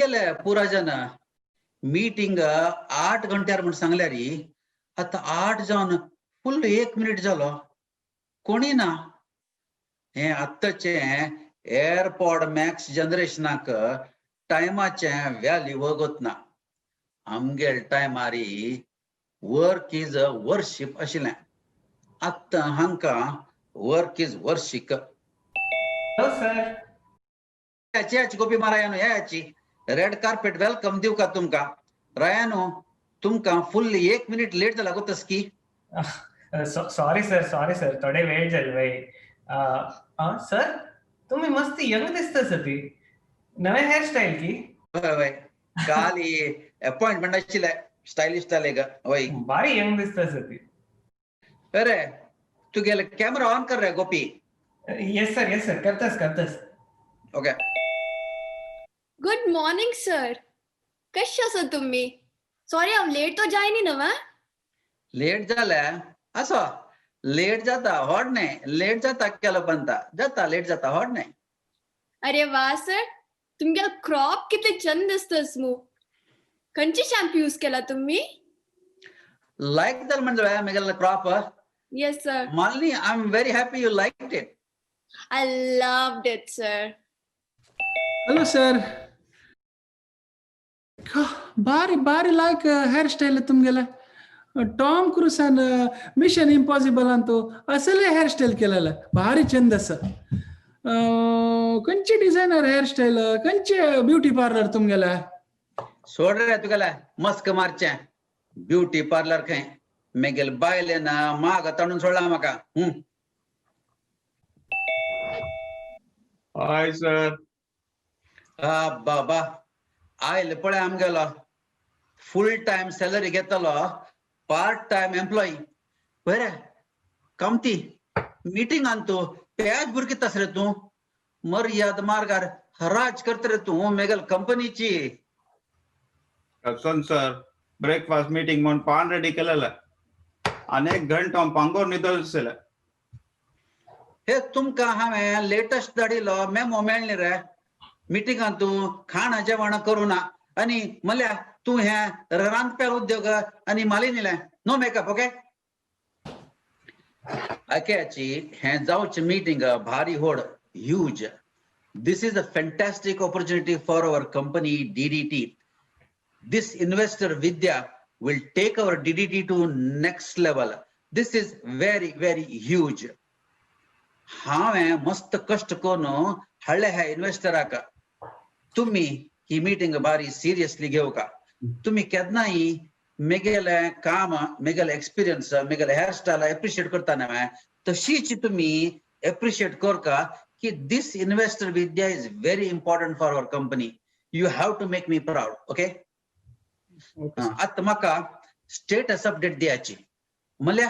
गेले पुरा जन? मीटिंग 8 घंट्यार म्हण सांगल्यार आतां 8 जावन फुल 1 मिनिट जालो, कोणी ना. हे आत्ताचे एअरपॉड मॅक्स जनरेशनाक टायमाचें व्हॅल्यू वगत ना. आमगेल टायमारी वर्क is worship आशिल्लें, आतां हांकां वर्क is वर्शीक. Hello sir. याची याची गोपी मारायानो, याची रेड कार्पेट welcome दिवं का तुमकां? रायानो, तुमकां फुल 1 मिनिट लेट जाला गोतस की. सॉरी सर, सॉरी सर, थोडे वेळ जाले वय. सर, तुम्ही मस्त यंग दिसता सती, नवे हेअर स्टाईल की? हय हय, काली अपॉइंटमेंट आशिल्लें स्टायलिस्ट आले ग. वय. भारी यंग दिसता सती. अरे, तुगेले कॅमेरा ऑन कर रे Gopi. Yes sir, yes sir, करतास करतास. ओके. गुड मॉर्निंग सर, कशे आसा तुम्ही? सॉरी, हांव लेट तो जायनी न्हू? लेट जाल्या असो लेट जाता होड न्ही, लेट जाता केलो पंता जाता, लेट जाता होड न्ही. अरे वा सर, तुमगेलो क्रॉप कितले चंद दिसतस मू. खंयचे शॅम्पू यूज केला तुम्ही? लायक जाल म्हणजे मेगेलो crop? Yes sir. Malini, I am very happy you like it. I loved it sir. Hello sir. बारी बारी लायक हेअर स्टाईल तुमगेले. टॉम क्रुसान मिशन इम्पॉसिबल अंतू असले हेअर स्टाईल केलेलं, भारी चंद आसा. खंयचे डिझायनर हेअर स्टाईल, खंयचे ब्युटी पार्लर तुमगेले? सोड रे तुगेले मस्क मारचें. ब्युटी पार्लर खंय, मेगेल बायले ना माग ताणून सोडला म्हाका. हय सर. बाबा आयले पळय आमगेलो फूल टायम सॅलरी घेतलो पार्ट टायम एम्प्लॉई. बरे कामती, मिटिंगान तूं प्याज बुरकितास रे तूं, मर्याद मार्गार हराज करता रे तूं मेगेल कंपनीची. कसन सर, ब्रेकफास्ट मीटिंग म्हण पान रेडी केलेलं, अनेक घंट हांव पांगोर निदलसले. हे तुमकां हांवें लेटस्ट धाडिल्लो मेमो मेळ्ळी रे? मिटिंगान तूं खाणा जेवण करूं ना आनी मल्या तूं हें रांदप्यार उद्योग आनी मालिनीलें नो मेकअप. ओके, आक्याची हें जावचें मिटींग भारी होड, huge. This is a fantastic opportunity for our company DDT. This investor Vidya will take our DDT to next level. This is very very huge. हांवें मस्त कश्ट करून हाडले ह्या इन्व्हेस्टराक. तुमी ही मिटींग बारी सिरियसली घेवका. तुमी केन्नाय मेगेलें काम, मेगेलें एक्सपिरियन्स, मेगेलें हेअर स्टायल एप्रिशिएट करता न्हय, तशीच तुमी एप्रिशिएट करका की this investor Vidya is very important for our company. You have to make me proud, okay? आतां म्हाका स्टेटस अपडेट दियाची. म्हणल्या,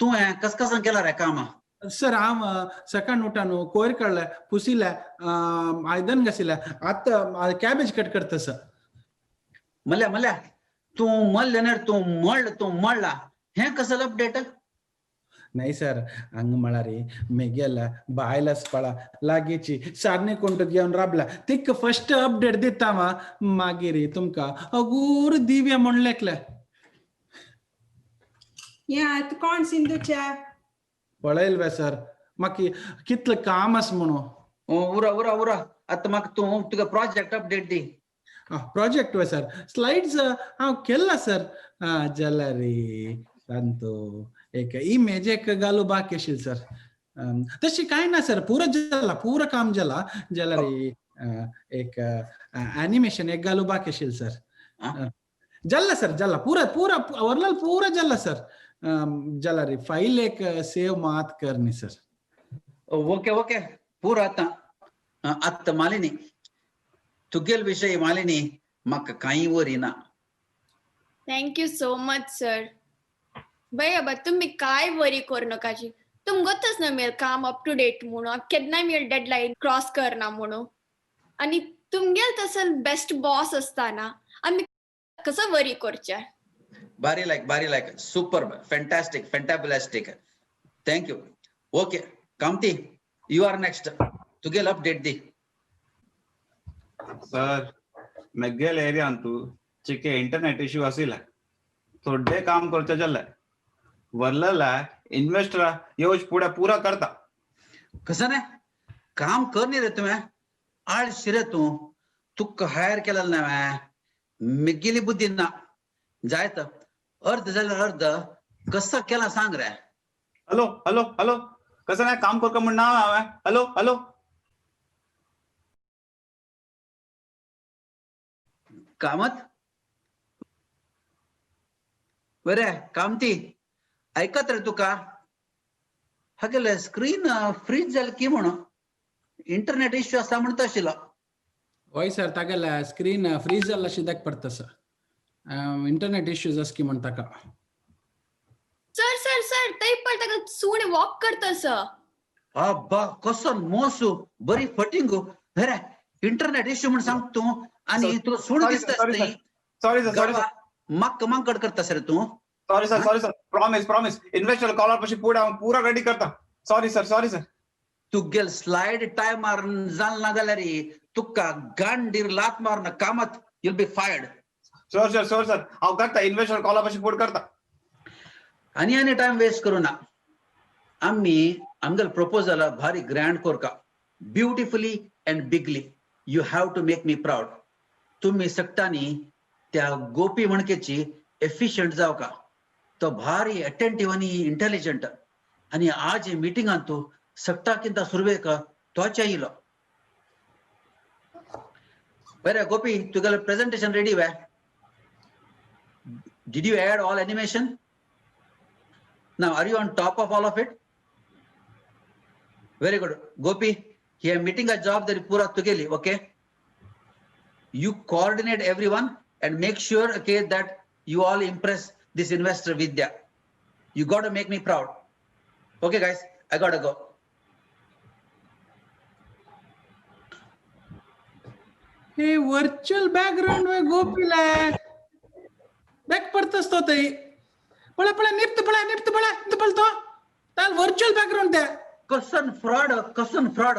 तुवें कसकसान केला रे काम? सर, हांव सकाळ उठान कोयर काडले, पुसिले, आयदन घासिले, आतां कॅबेज कट करता सर. म्हणल्या म्हणल्या, तूं मल्ले न्ही, तूं मळ्ळ, तूं मळ्ळा. हें कसल अपडेट? नाही सर, हांगा म्हळ्यार मेगेल बायल आसपाळा लागींची सारणी कोण घेवन राबला, तिका फर्स्ट अपडेट दिता मा, मागीर तुमकां अगूर दिव्या म्हण लेखले. हे आतां कोण सिंधूच्या? पळयल वे सर, म्हाका कितलें काम आसा म्हणून. उरा उरा उरा, आतां म्हाका तूं तुका प्रोजेक्ट अपडेट दी. प्रोजेक्ट वे सर, स्लायड्स हांव केला सर. जाल्यार तांतू एक इमेज एक घालू बाकी आशिल्ली सर. तशी कांय ना सर, पुरो जाला, पुरो काम जाला. जाल्यार एक एनिमेशन एक घालू बाकी आशिल्ली सर. जाला सर, जाला, पुरा पुरा वरलाल पुरा जाला सर. जाल्यार फायल एक सेव मात करनी सर. ओके ओके, पुरो आतां. आतां मालिनी, तुगेल विशय मालिनी, म्हाका कांय वरी ना. Thank you so much sir. बाई, तुम्ही काय वरी करू नकाची. तुम गोतच ना मेल काम अप टू डेट म्हणून, हांव केन्नाय मेल डेडलायन क्रॉस करना म्हणून. आनी तुमगेल तसल बेस्ट बॉस आसतना आमी कसं वरी करचें? बारी लायक, बारी लायक, super, fantastic, fantabulastic. Thank you. Okay Kamti, you are next. तुगेल update the. Sir, मेगेल एरियांतू चिके इंटरनेट इश्यू आशिल्ले, थोडे काम करचे जाल्ले. वरलेला इन्वेस्टर येवच पुढे पुरा करता. कसं नाही काम कर नाही रे तुम्ही, आळशी रे तू. तुका हायर केलेलं नाही मिगेली बुद्धी ना. जायत अर्ध जाल्यार अर्ध कसं केला सांग रे. हॅलो हॅलो हॅलो, कसं नाही काम करका म्हण ना हांवें. Hello hello. Kamat बरे कामती ऐकत रे तुका. हागेले स्क्रीन फ्रीज जाल की म्हणून इंटरनेट इश्यू आसा म्हणटा आशिल्लो. हय सर, तागेले स्क्रीन फ्रीज जाल्ला अशी दाख पडटा सर. इंटरनेट इश्यूज आस की म्हण ताका. सर सर सर, थंय पळय ताका सूण वॉक करता सर. अब्बा कसो मोसू, बरी फटींग रे. इंटरनेट इश्यू म्हण सांग तूं आनी तुका सूण दिसता. Sorry sir, sorry sir. मक्क मांकड करता सर तूं. Sorry sir, sorry sir, promise promise. Investor collar पशी पुढे हांव पुरा रेडी करता. Sorry sir, sorry sir. तुगेल स्लायड टायमार जाल ना जाल्यार तुका गांडीर लात मारना Kamat, you'll be fired. Sure sir, sure sir, हांव करता. इन्व्हेस्टर कॉलर पशी पुढे करता. आनी आनी टायम वेस्ट करू ना. आमी आमगेल प्रपोजल भारी grand Korka, beautifully and bigly. You have to make me proud. तुमी सगटांनी त्या गोपी म्हणकेची एफिशियंट जावका. तो भारी अटेंटीव आनी इंटेलिजंट. आनी आज मिटिंगान तूं सगटाकिंत सुरवेक तोच येयलो. बरें गोपी, तुगेलें presentation ready way? Did you add all animation? Now, are you on top of all of it? Very good. Gopi, here meeting a job that pura tugeli, okay? You coordinate everyone and make sure, okay, that you all impress this investor Vidya. You got to make me proud. Okay, guys, I got to go. Hey, virtual background way गोपीला back पडतस तो तई. पळे पळे निप्त पळे निप्त पळे इंत पळतो ताल virtual background त्या. कसन फ्रॉड, कसन फ्रॉड.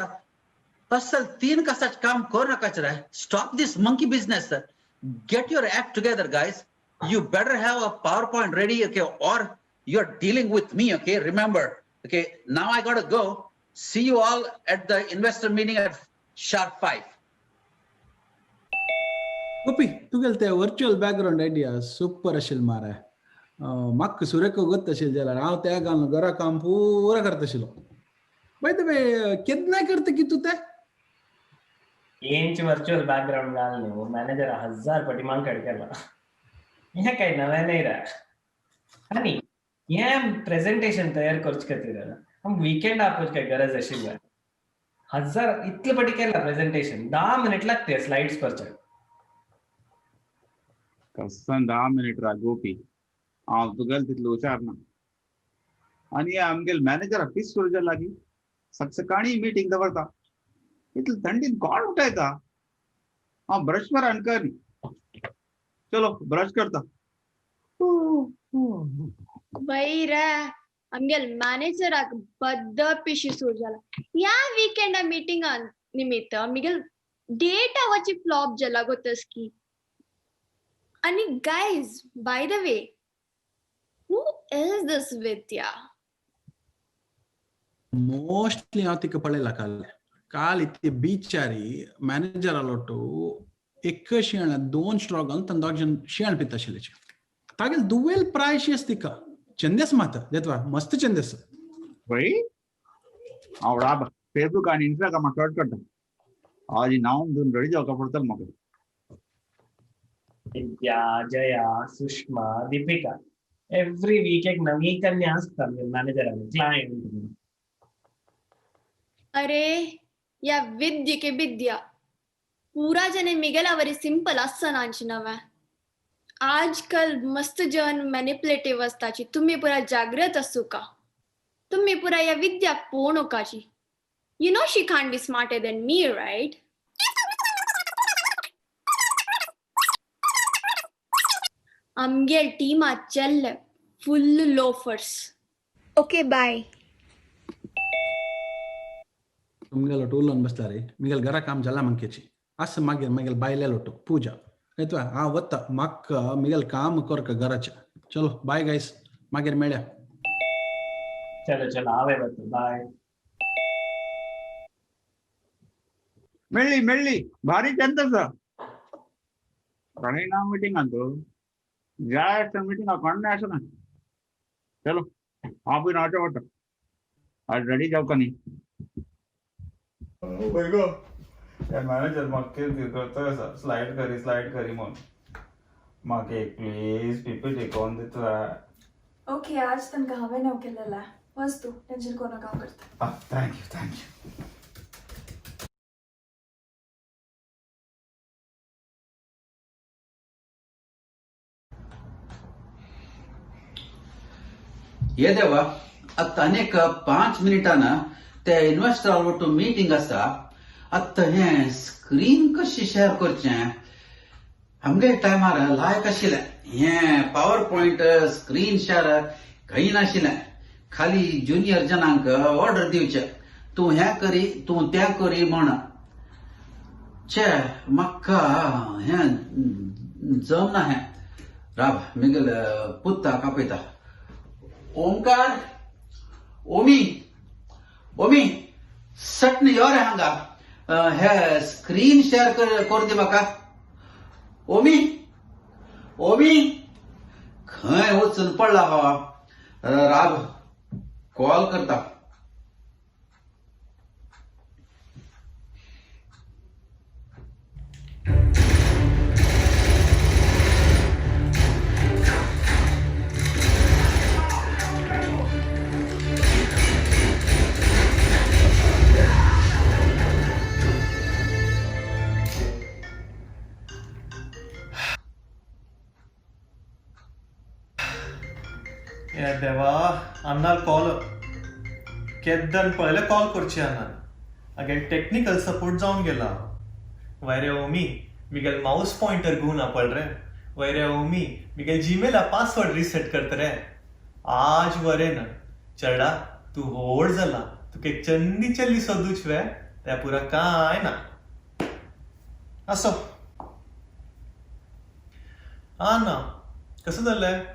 असल तीन कसाच काम करू नकाच रे. Stop this monkey business. Get your act together guys. You better have a PowerPoint ready, okay, or you are dealing with me, okay. Remember, okay. Now I got to go. See you all at the investor meeting at sharp 5. Gopi, तुगेल ते virtual background idea super आशिल्ल मारे. म्हाका सुरेख गोत आशिल्लें जाल्यार हांव त्या घालून घरा काम पुरा करता आशिल्लो. बाय the way, केन्ना करता की तूं तें? हेंच वर्चुअल बॅकग्राऊंड घाल न्हू मॅनेजर हजार पटी मांकड केला. हें काय नवें न्हय रे. आनी हें प्रेजेंटेशन तयार करचे खातीर आम विकेंड आपोवची काय गरज आशिल्ली. हजार इतले पटी केला प्रेजेंटेशन, 10 मिनिट लागते स्लाइड्स करच्याक. कसन 10 मिनिट रा गोपी, हांव तुगेल तितलो हुशार ना. आनी आमगेल मॅनेजर पीस सुरू जाला की सकाळी मिटींग दवरता. इतले थंडीन कोण उठायता? हांव ब्रश मार कर, चलो ब्रश करता. बाई रे, आमगेल मॅनेजराक बद्द पिशी सुरू जाला. ह्या विकेंडा मिटिंगान निमित्त आमगेल डेट आवाची फ्लॉप जाला गोतस की. आनी guys, by the way, who is this Vidya? Mostly हांव तिका पळयला काल. काल इतली बिचारी मॅनेजरा लोटू एक शिण 2 स्ट्रॉ घालून तांकां दोग जाण शिण पिता आशिल्ले. तागेल दुवेल प्रायशी आस तिका. चंदेस मात देतवा मस्त चंदेस. बाई हांव राब फेसबूक आनी इंस्टाग्रामार सर्च करता. आज नांव दिवन रेडी जावका पडटलें म्हाका. विद्या, जया, सुषमा, दीपिका, एव्हरी वीक एक नवी कन्या आसता मॅनेजरान क्लायंट. अरे या विद्य के विद्या पूरा जने मिगेला वरी सिंपल आसनांची नव्या. आजकाल मस्त जन मॅनिपुलेटिव्ह असताची. तुम्ही पुरा जागृत असू का. तुम्ही पुरा या विद्याक पळोवं. You know she can't be smarter than me, right? आमगेल टीमात चल्ले फुल लोफर्स. Okay bye. तुमगेलो टूल उलोवन बसला रे. मिगेल घरा काम जाला मंकेची आस. मागीर मागीर बायले लोटू पूजा. कळ्ळें? हांव वता, म्हाका मिगेल काम करका घराचें. चलो बाय गायस, मागीर मेळया. चलो चलो, हांवें वता, बाय. मेळ्ळी मेळ्ळी, भारी चंद आसा. कोणूय ना मिटिंगान तूं जाय आसतना मिटिंगा कोण आसना. चलो हांव बी नाचो वता, आज रेडी जावका न्ही. वय गो, त्या मॅनेजर म्हाका किरकिर करता आसा, स्लायड करी स्लायड करी म्हूण. म्हाका एक प्लीज पीपीटी कोन्न दिता? ओके, आज तांकां हांवें नव केलेला. वच तूं, टेन्शन करूं नाका, हांव करता. Thank you thank you. हे देवा, आतां आनीक 5 मिनटान ते इन्वेस्टरा वटू मिटींग आसा. आतां हें स्क्रीन कशी शेअर करचें? आमगे टायमार लायक आशिल्लें हें पावर पॉयंट स्क्रीन शेअर खंय नाशिल्लें. खाली ज्युनियर जनांक ऑर्डर दिवचें, तूं हें करी तूं तें करी म्हण. छे, म्हाका हें जमना हें. राब, मिगेल पुताक आपयता. ओमकार, ओमी, ओमी, सटन यो रे हांगा. हे स्क्रीन शेअर कर दी म्हाका. ओमी, ओमी, खंय वचून पडला हो? राब, कॉल करता. हे देवा, अन्नाल कॉल केद्दान पळयलें कॉल करची अन्नान. अगेन टेक्निकल सपोर्ट जावन गेला. वयरे ओमी, मिगेल मावस पॉयंटर घेवन पळ रे. वयरे ओमी, मिगेल जीमेला पासवर्ड रिसेट करत रे. आज वरे ना चेडा, तूं होड जाला, तुका एक चंदी चल्ली सोदूच वे त्या पुरा काय ना. असो हा ना, कसं जालें?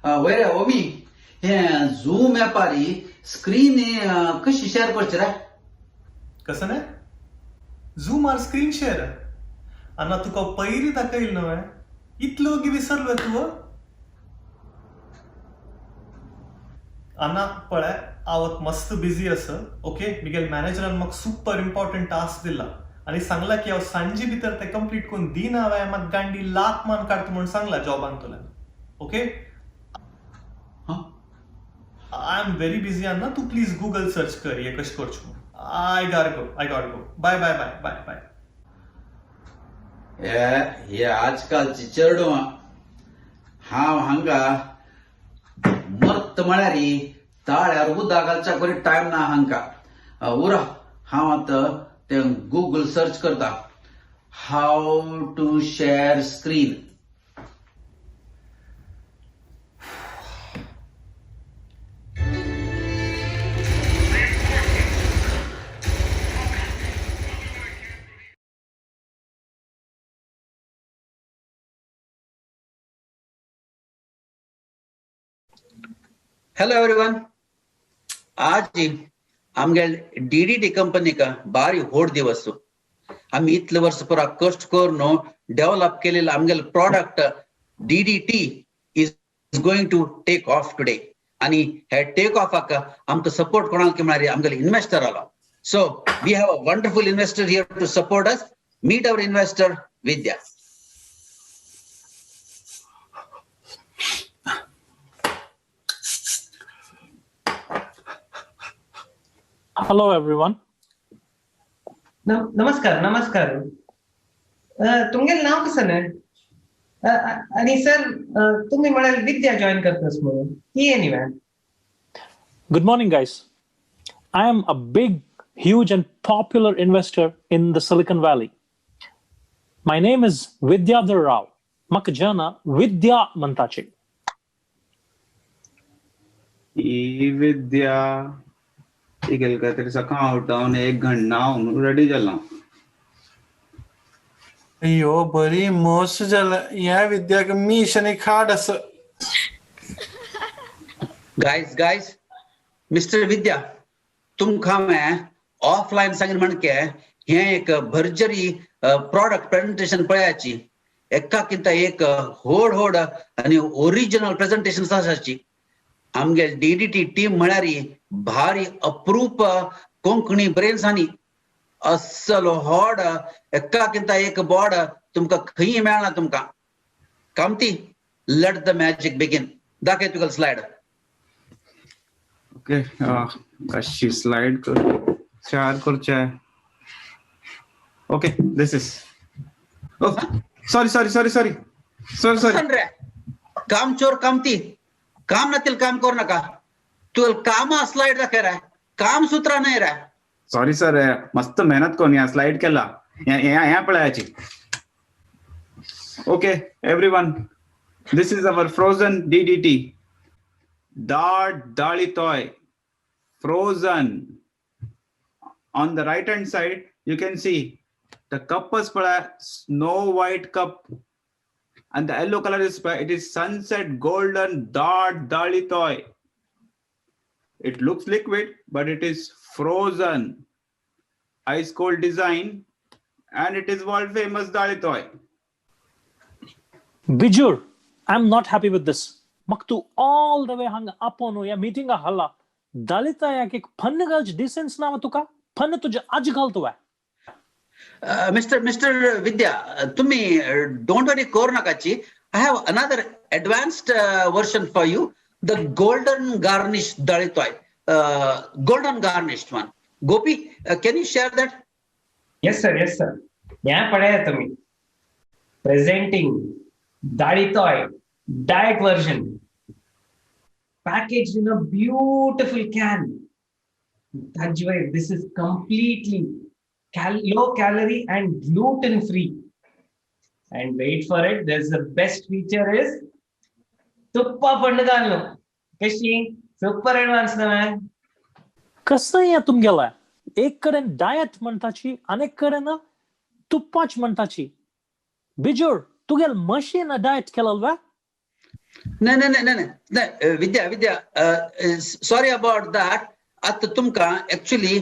वयरे ओमी, हे झूम ऍपारी स्क्रीन कशी शेअर करची रे? कसं नाही झूम आर स्क्रीन शेअर. अन्ना तुका पयलीं दाखयल न्हय, इतलो वगी विसरलो तूं? अन्ना पळय, हांव आतां मस्त बिजी आसा. ओके, मिगेल मॅनेजरान म्हाका सुपर इम्पॉर्टंट टास्क दिला आनी सांगला की हांव सांजे भितर ते कंप्लीट करून दिना हांवें म्हाका गांडी लात मान काडटा म्हूण सांगला जॉबांतल्यान. Okay, I am very busy Anna, तूं प्लीज गुगल सर्च कर हे कशें करचें म्हूण. I gotta go, I gotta go. Bye bye bye bye bye. हे आजकालची चेडवां. हांव हांगा मर्त म्हळ्यार ताळ्यार उदक घालच्या करी टायम ना हांकां. उरा, हांव आतां तें गुगल सर्च करता, how to share screen. Hello everyone, आज आमगे डीडीटी कंपनीक भारी व्हड दिवस. आमी इतले वर्स पुरा कश्ट करून डेव्हलप केलेलं आमगेले product DDT is going to take off today. आनी हे टेक ऑफाक आमकां सपोर्ट कोणाक म्हळ्यार आमगेले इन्वेस्टर आलो. So we have a wonderful investor here to support us. Meet our investor Vidya. Hello everyone. नमस्कार नमस्कार. तुमगेलें नांव कसं न्हय? आनी सर, तुमी म्हळ्यार विद्या जॉईन करतास म्हणून ही न्ही ma'am? Good morning guys. I am a big, huge and popular investor in the Silicon Valley. My name is Vidyadhar Rao. म्हाका जना विद्या म्हणटाचे. ही विद्या इगेल खातीर सकाळ उठोवन 1 घंटा हांव रेडी जाला. अय्यो बरी मस्त जाला ह्या विद्याक मीश आनी खाड आसा. गायज गायज, मिस्टर विद्या, तुमकां हांवें ऑफलायन सांगीन म्हणके हें एक भरजरी प्रॉडक्ट प्रेजेंटेशन पळयाची. एकाकिंत एक होड होड आनी ओरिजिनल प्रेजेंटेशन आसाची. आमगे डीडीटी टीम म्हळ्यार भारी अप्रूप कोंकणी ब्रेन्स आनी अस्सल होड एकाकिंत एक बोर्ड तुमकां खंय मेळना तुमकां. कामती, let the magic begin. दाखय तुका स्लायड. ओके, अशी स्लाइड कर शेअर करचे. Okay, this is, oh, sorry, sorry, sorry, sorry, sorry, sorry. रे काम चोर कामती, काम नातील काम करू नका. तू कामा स्लाइड दाखय रे, काम सूत्रा नाही रे. सॉरी सर, मस्त मेहनत करून ह्या स्लाइड केला. ह्या पळयाची. Okay everyone, this is our frozen DDT दाट दाळी तोय frozen. On the right hand side you can see the cup is snow white cup and the yellow color is, it is sunset golden dot dali toy. It looks liquid, but it is frozen, ice cold design, and it is world famous dali toy. Bijur, I'm not happy with this. म्हाका तूं all the way हांगा आपोवन ह्या मिटिंगा हाडला. दलितायाक एक फन्न घालची डिसेंस ना तुका? फन्न तुजे आज घाल तुवें. मिस्टर विद्या, तुम्ही don't worry करू नकाची. I have another advanced version for you, the golden garnish dalitoy, golden garnished one. Gopi, can you share that? Yes sir, yes sir. ह्या पळया तुमी, presenting dalitoy diet version, packaged in a beautiful can. Tajway, this is completely low calorie and gluten free. And wait for it, there's the best feature is तुप्पा पंड घालून. कशी super advance ना man. कसं या तुमगेला एक कडेन डायट म्हणटाची आनी एक कडेन तुप्पाच म्हणटाची. बिजूर, तुगेल मशीन डायट केलं वा? नाही नाही नाही नाही नाही, विद्या, विद्या, सॉरी अबाउट that. आता तुमकां एक्चुअली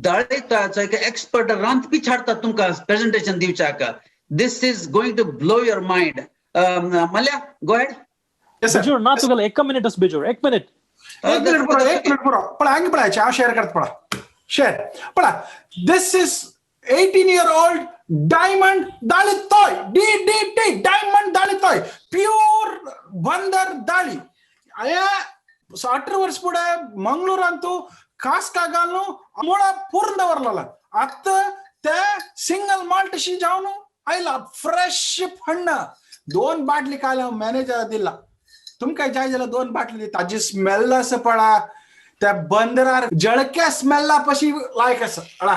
दाळीताचो एक एक्सपर्ट रांदपी छाडटा तुमकां presentation दिवच्याक. This is going to blow your mind. Mallya, go ahead. बिजूर ना तुगेल एक मिनिटच बिजूर, एक मिनिट. एक मिनिट पुरो, एक मिनिट पुरो. पळा हांगा पळयाचे, हांव शेअर करता. पळा शेअर पळा. This is 18 year old diamond dalitoy, DDT diamond dalitoy, pure Bandar दाळी. 18 वर्ष फुडें मंगळूरांतू कास्का घालून मुळा पूर्ण दवरलेला. आतां ते सिंगल माल्ट शी जावन आयला फ्रेश फण्ण. दोन बाटली काल हांव मॅनेजरा दिला. तुमकां जाय जाल्यार दोन बाटली दिता. ताजी स्मेल आसा पळा, त्या बंदरार जळक्या स्मेला पशी लायक आसा. अळा.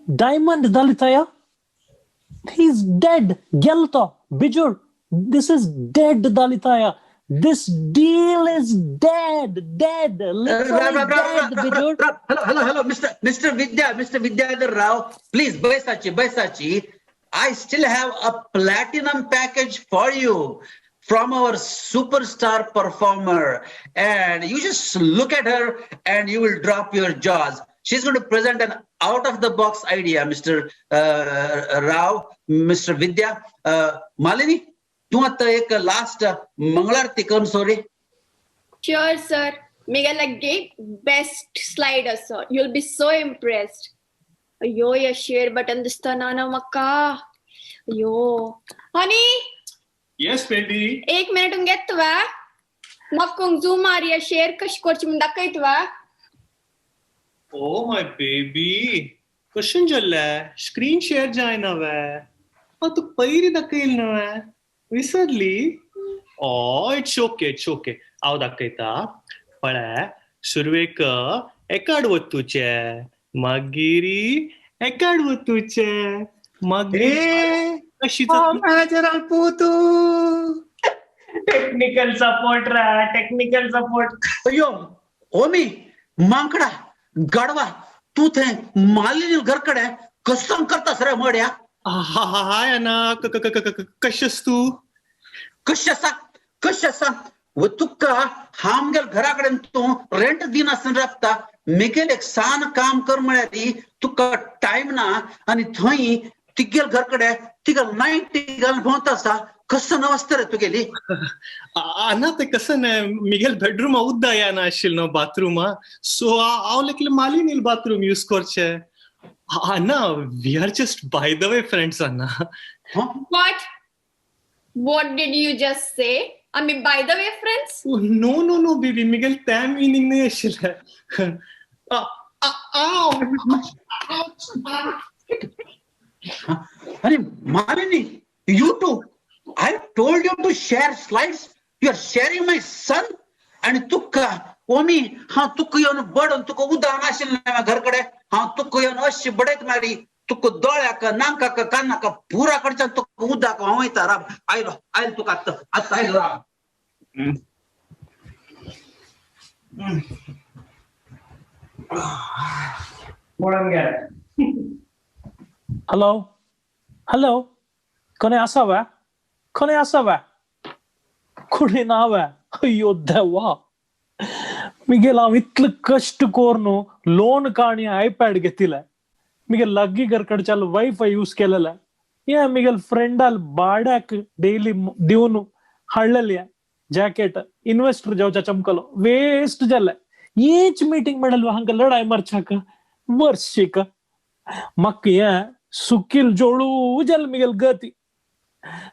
Diamond Dalitaya? He's dead. Gelto. Bijur, this is dead Dalitaya. This deal is dead. Dead. Literally dead, Bijur. Hello, hello, hello, Mr. Vidya, Mr. Vidyadhar Rao, please, Baisachi, Baisachi, I still have a platinum package for you from our superstar performer. And you just look at her and you will drop your jaws. She's going to present an out-of-the-box idea, Mr. Rao, Mr. Vidya. Malini, तू आता एक last मंगळारती कर sorry. Sure sir. मिगे लगे best slide असो. You'll be so impressed. अयो, या share button दिसता ना ना मक्का. अयो honey. Yes baby. एक मिनिट घेतवा मक्कोंग झूम मारिया शेअर कशी करची म्हण दाखयतवा. ओ my baby, कशें जाल्लें? स्क्रीन शेअर जायना वे? हांव तुका पयलीं दाखयलें न्हय, विसरली? Oh, it's okay, it's okay. हांव दाखयता पळय. सुरवेक एकाड वतूचें, मागीर एकाड वतूचें, मागीर अशी. मॅनेजर तू टेक्निकल सपोर्ट रा, टेक्निकल सपोर्ट. अयो ओमी, मांकडा गाडवा तूं थंय मालिनी घर कडेन कसम करतास रे मड्या. हाय अना, कशें तूं? कशें आसा कशें आसा? तुका आमगेल घरा कडेन तूं रेंट दिनासतना राबता. मिगेल एक सान काम कर म्हळ्यार तुका टायम ना आनी थंय तिगेल घर कडेन तिका नायटी घालून भोंवता आसा. कसं नवस्ते रे तुगेली? अना ते कसं न्हय, मिगेल बेडरूमा उद्दा येना आशिल्लो न्हू बाथरूमा, सो हांव लेगीत मालिनील बाथरूम यूज करचें. Anna, we are just by the way friends Anna. What? What did you just say? I mean, by the way, friends? Oh, no, no, no, baby. Miguel, that meaning nahi ashile. Arey, Malini, you too. I told you to share slides. You are sharing my son. And tukka, Omi, ha tukka yon bad, tukka uda anashil na ghar kade. Ha tukka yon ashi badek mari. तुका दोळ्याक नाकाक कानाक पुरा कडच्यान तुका उदक व्हांवयता. राब आयलो आयलो तुका आत्तां आत्तां आयलो राब. पळोवन गेले. हॅलो हॅलो, कोणी आसा वे? कोणी आसा वे? कोणी ना वे? अय्यो देवा, मिगेल हांव इतले कश्ट करून लोन काणी आयपॅड घेतिले. मिगेल लग्गी घरकडच्याल वैफाय यूज केलेले. हे मिगेल फ्रेंडाल भाड्याक डेली दिवन हाडलेले जॅकेट. इन्वेस्टर जावच्या चमकलो वेस्ट जाले. एच मीटिंग मेळ्ळें हांकां लढाय मारच्याक वर्शीक. म्हाका हे सुकील जोडू जालें मिगेल गती.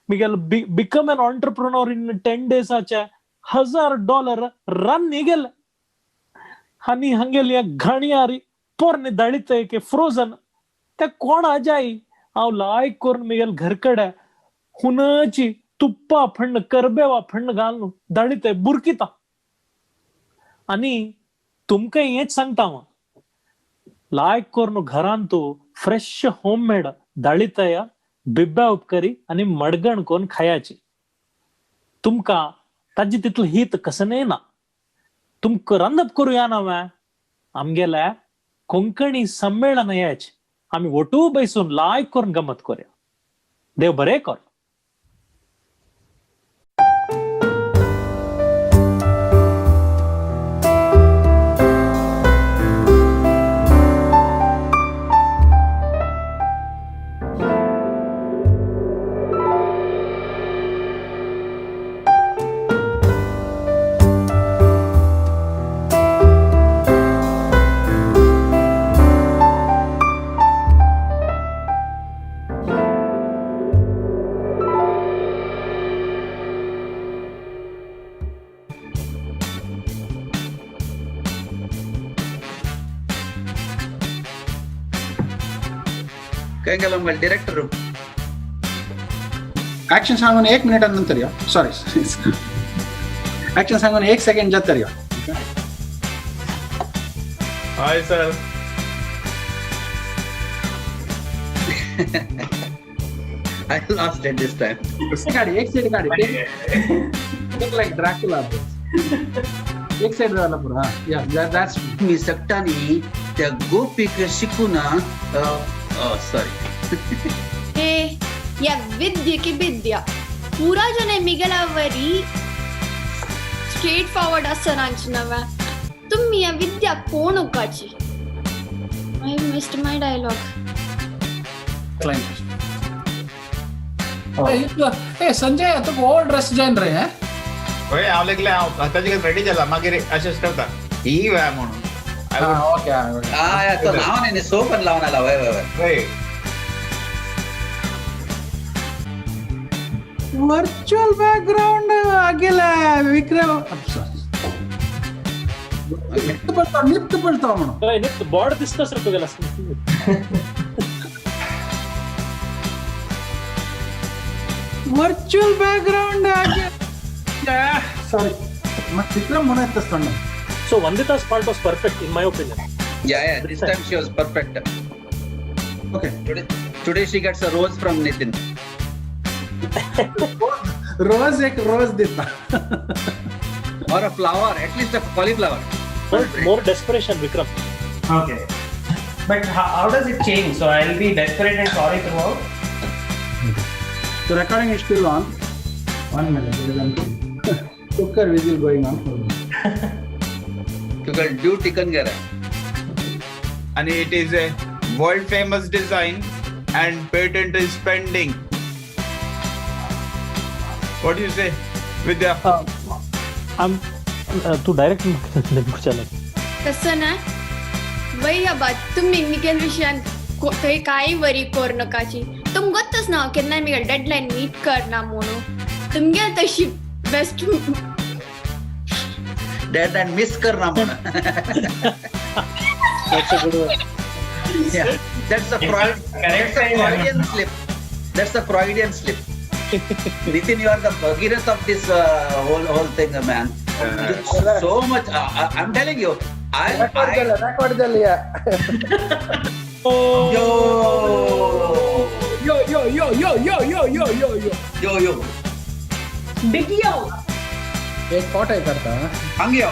Miguel become an entrepreneur in 10 डेजाचे $1000 run गेले. आनी हांगेली घाणयारी पोरणे दाळीत की फ्रोजन ते कोणा जाय. हांव लायक करून मिगेल घर कडेन हुनाची तुप्पा फण्ण करबेवा फण्ण घालून दाळीत बुरकिता. आनी तुमकां हेंच सांगता हांव, लायक करून घरान तूं फ्रेश होममेड दाळीतया बिब्ब्या उपकरी आनी मडगण करून खायाची. तुमकां ताजी तितलो हित कसनय ना. तुमकां रांदप करूया ना वे आमगेल्या कोंकणी संमेलन याच आमी ओटू बैसून लायक करून गमत करूया. देव बरें कर. डायरेक्टर ऍक्शन सांगून 1 मिनिटानंतर या. सॉरी, ऍक्शन सांगून 1 सेकंड जातर या. Hi sir. I lost it this time. गाडी एक साइड गाडी look like Dracula. एक साइड झाला पुरा. या that's मी सकटानी त्या गोपीक शिकून. सॉरी. हे या विद्या की विद्या पूरा जने मिगलावरी स्ट्रेट फॉरवर्ड असनांच नव्या. तुम्ही या विद्या कोण उकाची? I missed my dialogue. ए संजय, तुका ओल्ड ड्रेस जॉइन रे. हय हांव लेगले हांव आतांचे रेडी जाला मागीर अशेंच करता ही वेळ म्हणून. ओके तो लावन आनी सोप पण लावन आला. वय वय वय. वर्चुअल बॅकग्राऊंड गेला विक्रम. नित्त पडतो म्हणून नित्त बॉर्ड दिसता सर तुगेला. वर्चुअल बॅकग्राऊंड सॉरी मग विक्रम म्हणून येतच. So Vandita's part was perfect in my opinion. Yeah, yeah. This time she was perfect. Okay. Today she gets a rose from Nitin. Rose एक rose deta. Or a flower, at least a cauliflower. More desperation, Vikram. Okay. But how does it change? So I'll be desperate and sorry throughout? The recording is still on. 1 minute. There is a cooker whistle going on. तुका due thicken गेला. And it is a world famous design and patent is pending. What do you say, Vidya? I'm तू direct विचारलं. तसं ना वय बाबा, तुम्ही Miguel विशयान थंय कांय वरी कर नकाची. तुमगोतच ना केन्नाय मिगेल डेडलायन मीट करना म्हणून तुमगेल तशी बेस्ट डेडलायन मिस करना म्हणून. That's a good one. Yeah, that's a Freud, that's a Freudian slip. That's a Freudian slip. Nitin, you are the Bhagirath of this whole thing, man. So much. I'm telling you. I record yeah. Yo. Yo yo yo yo yo yo yo yo yo. Yo yo. Big yo. एक pot आहे करता. हंग yo.